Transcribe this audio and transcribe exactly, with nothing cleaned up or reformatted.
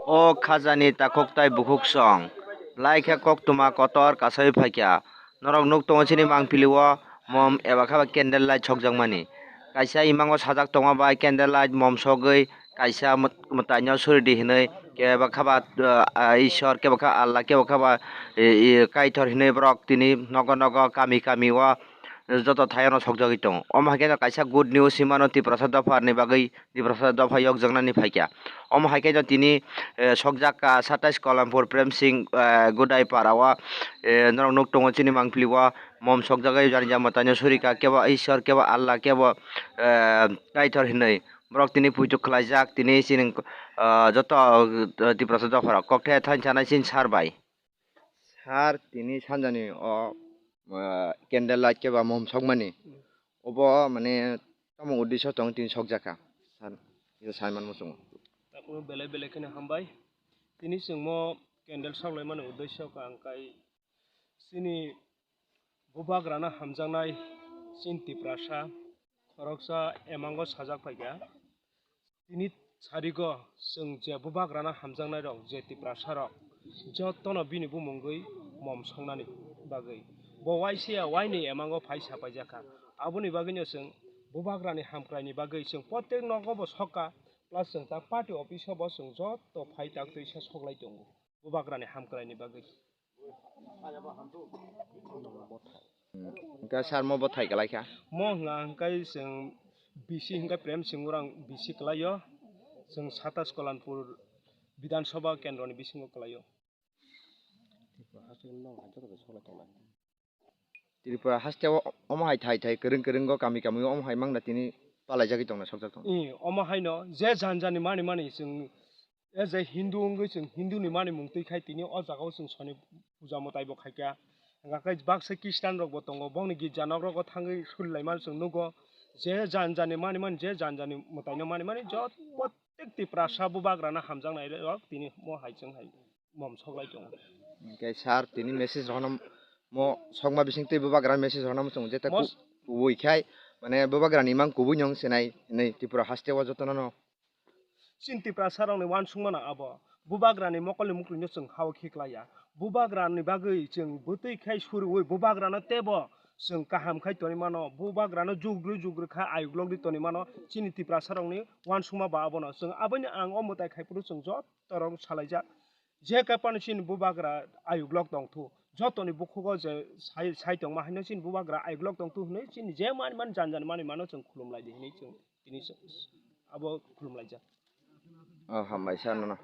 O khajani takhuk tai bukhuk song, lai khe koktwma kotor kasawi phaikha. Norok nuk tongo chini mangpili o mom eba khe ba candle light sokjakmani. Kaisa imango sajak tongma bai candle light mom sogwi kaisa mwt-, mwtaino suri di hinwi keba khe ba, ah, Ishwar keba khe Allah keba khe ba, eh, eh, Kaitor hinwi borok tini nogo nogo kami kami o joto thaio no sokjagwi tongo. Omo hai khe no kaisa good news hinmano Tiprasa dopha ni bagwi. Tiprasa dopha yokjaknani phaikha. Omo hai khe no tini, eh, sokjak ka satais Kolampur Prem Singh, eh, Godai para o, eh, norok nuk tongo chini mangpili o mom sokjagwi jani jama taino suri kha, kebo Ishwar, kebo Allah, kebo, eh, Kaitor hinwi. Borok tini puitu khlaijak, tini chini, eh, joto, eh, Tiprasa dopha rok. Kok the thansa nai chini sir bai. Sir, tini sanjani o, ah, candle light khe ba mom sokmani. Hmm. Obo mane tamo uddesho tong tini sokjakha. Sir, ito sai manmo chwng. Takhuk belai belai kheno hambai. Tini chwngmo candle soklaimani uddesho ka ang kai chini bubagrano hamjaknai chini Tiprasa khoroksa emango sajak phaikha. Tini sarigo chwng je bubagrano hamjaknairok, je Tiprasarok, jotono bini bumungwi mom songnani bagwi. Bo waisiya waini emango phai sapaijakha. Aboni bagwino chwng bubagrani hamkraini bagwi chwng protek nogo bo sokha, plus chwng ta party office o bo chwng joto phai tak twi sa soklai tongo bubagrani hamkraini bagwi. Hwnkhe sir mo bo thai kwlai kha. Mo hwnka hwnkhe chwng bisi hwnkhe Prem Singh Orang bisi kwlaio. Chwng satas Kolanpur Bidhan Sabha kendroni bisingo kwlaio. Tripura haste o omo hai thai thai kwrwng kwrwng o kami kami o omo hai mangda tini palaijagwi tongna sokjak tongo. Ih, omo haino je jan jani mani mani chwng E je Hindu wngwi chwng Hindu ni manwi mung twi khai tini o jaga o chwng soni puja mwtai bo khai kha. Hwnkha khe baksa Christian rok bo tongo, bongni girja nok rogo thangwi suri laimano chwng nugo. Je jan jani mani mani, je jan jani mwtai no mani mani, jot protek Tiprasa bubagrano hamjaknai rok tini mo hai chwng hai mom soklai tongo. Hwnkhe sir tini message rohorna mo sokma bising twi bubagrano message rohorna mo chwng jeta Mos- ku-, kubui khai mane bubagrani imang kubui no wng sinai hinwi Tripura haste o jotono no. Chini Tiprasa rokni uansukmano abo. Bubagrani mokolni muktwino chwng hao khiklaiya. Bubagrani bagwi chwng bwtwi khai suriui bubagrano teibo chwng kaham khai tonwi mano. Bubagrano jugrwi jugrwi kha ayuk lokdi tonwi mano. Chini Tiprasa rokni uansukma bo abono. Chwng aboino ang o mwtai khai phuru chwng joto rok salaijak. Je kaipano chini bubagra ayuk lok tongthu. Jotoni bukhugo je sai, sai tongma haino chini bubagra ayuk lok tongthu hinwi chini je mani mani jan jan mani mano chwng khulumlaidi hinwi chwng. Tini se-, abo khulumlaijak. Oh, hambai sir, nono.